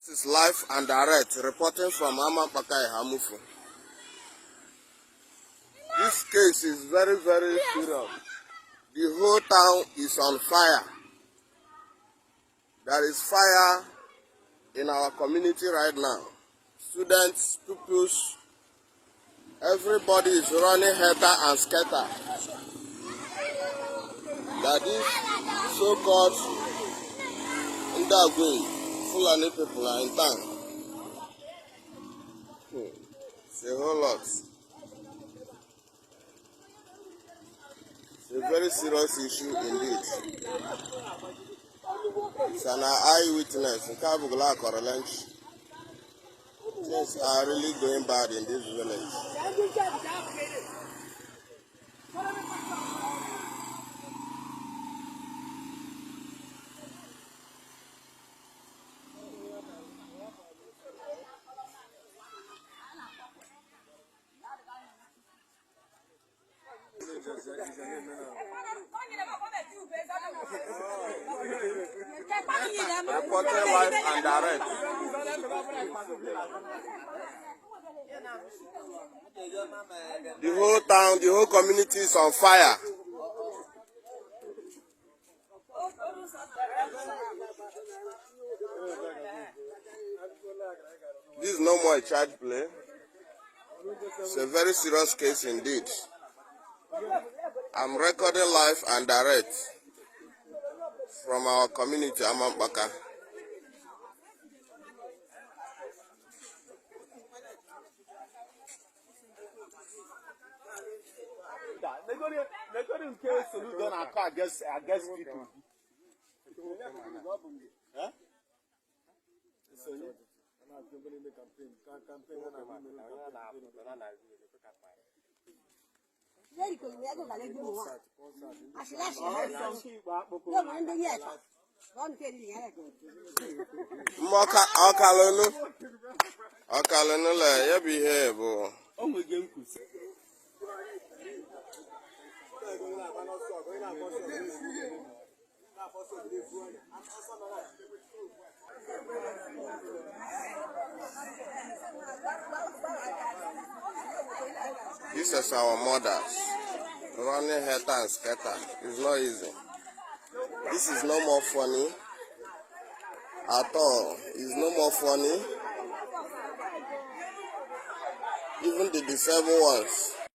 This is live and direct reporting from Amampaka Eha-Amufu. This case is very, very serious. The whole town is on fire. There is fire in our community right now. Students, pupils, everybody is running helter and skelter. That this so-called Ndagwe Fulani people are in town. It's a whole lot. It's a very serious issue indeed. It's an eyewitness. Nke a bụgụla akọrọ lunch. Things are really going bad in this village. Reporting live and direct. The whole town, the whole community is on fire. This is no more a child play. It's a very serious case indeed. I'm recording live and direct from our community, Amampaka. Negodi nke Soludo na-akọ against people. Eh? Mma ọkalụnụ ọkalụnụ le ya bụ ihe bụ O nwege nkwusi. This is our mothers running helter and skelter. It's not easy. This is no more funny at all. It's no more funny. Even the disabled ones